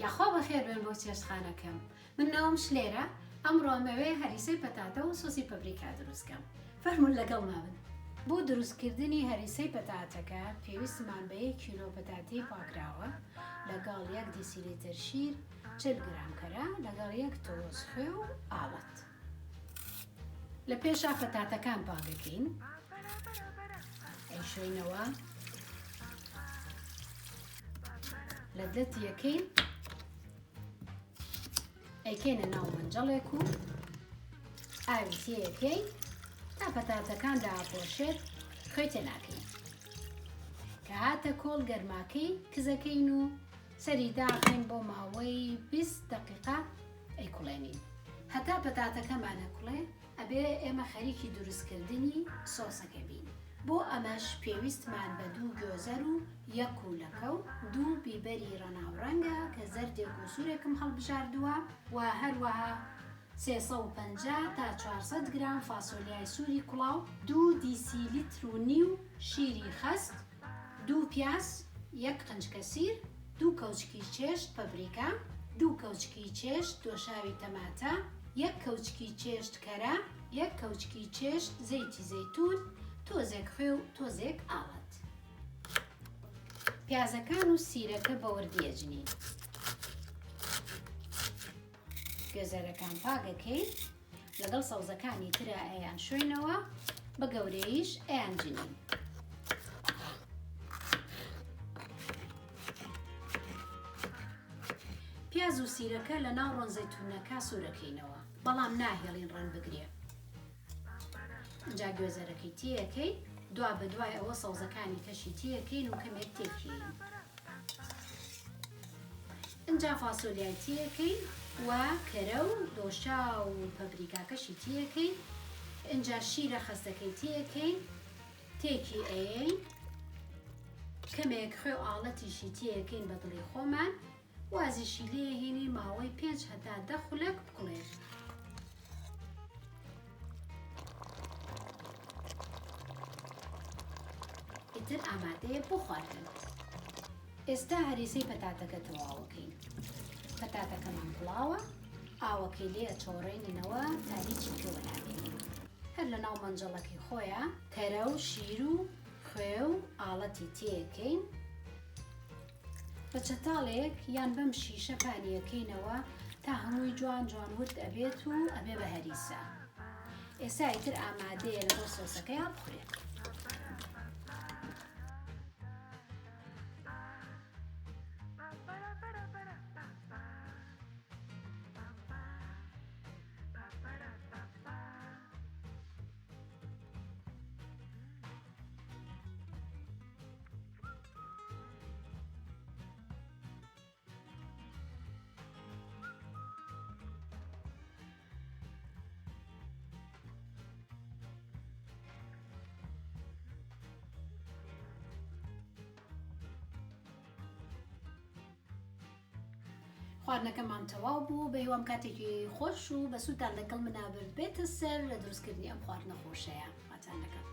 یاخوا بەخێربێن بۆ چێشتخانەکەم من ناوم شلێرە ئەمڕۆ ئەمەوێ هەریسەی پەتاتە و سۆسی پەپریکا دروست کەم فەرموون لەگەڵما بن. بۆ دروستکردنی هەریسەی پەتاتەکە پێویستمان بە یەک کیلۆ پەتاتەی پاکراوە لەگەڵ یەک دیسیلیتر شیر، 40 گرام کەرە لەگەڵ یەک تۆز خوێ و ئاڵەت. لە پێشا پەتاتەکان پاکەکەین ئەیشۆینەوە لە دەتیەکەین ئەیکەینە ناو مەنجەڵێک و ئاوی تێیەکەین تا پەتاتەکان داپۆشێت خوێ تێناکەین کە هاتە کۆڵ گەرماکەی کزەکەین و سەری داخەین بۆ ماوەی 20 دقیقە ئەیکوڵێنین هەتا پەتاتەکەمان ئەکوڵێ ئەبێ ئێمە خەریکی دروستکردنی سۆسەکە بین بۆ ئەمەش پێویستمان بە دوو گۆزەر و یەک کولەکە و دوو بیبەری ڕەناوڕەنگە کە زەردێک و سوورێکم هەڵبژاردووە و هەروەها 350 تا 400 گرام فاسۆلیای سووری کوڵاو، دوو دیسیلیتر و نیو شیری خەست، دوو پیاز، یەک قنچکە سیر، دوو کەوچکی چێشت پەپریکا، دوو کەوچکی چێشت دۆشاوی تەماتە، یەک کەوچکی چێشت کەرە، یەک کەوچکی چێشت زەیتی زەیتوون، تۆزێک خوێ و تۆزێک ئاڵەت. پیازەکان و سیرەکە بە وردی ئەجنین. گەزەرەکان پاک ئەکەین. لەگەڵ سەوزەکانی ترا ئەیان شۆینەوە بە گەورەیش ئەیان جنین. پیاز و سیرەکە لە ناو ڕۆن زەیتونەکە سوورەکەینەوە بەڵام ناهێڵین ڕەنگ بگرێ. ئینجا گوێزەرەکەی تێیەکەین دوا بە دوای ئەوە سەوزەکانی کەشی تێیەکەین و کەمێک تێکیین. ئینجا فاسۆلیای تێیەکەین و کەرە و دۆشاو و پەپریکاکەشی تێیەکەین ئینجا شیرە خەستەکەی تێیەکەین تێکی ئەیەین کەمێک خوێ و ئاڵەتیشی تێیەکەین بە دڵی خۆمان وازیشی لێهێنین ماوەی پێنج هەتا دە خولەک بکوڵێت. ئیتر ئامادەیە بۆ خواردن. ئێستا هەریسەی پەتاتەکە تەواوەکەین. پەتاتەکەمان کوڵاوە، ئاوەکەی لێ ئەچۆڕێنینەوە تا هیچی پێوە نامێنێ. هەر لە ناو مەنجەڵەکەی خۆیا کەرە و شیر و خوێ و ئاڵەتی تێیەکەین. بە چەتاڵێک یان بەم شیشە پانیەکەینەوە تا هەمووی جوان جوان ورد ئەبێت و ئەبێ بە هەریسە. ئێستا ئیتر ئامادەیە لەگەڵ سۆسەکەیا بخورێت. خواردنەکەمان تەواو بوو بە هیوام کاتێکی خۆش و بەسوودتان لەگەڵ منا برد بێتە سەر لە دروستکردنی ئەم خواردنە خۆشەیە خواتان لەگەڵ.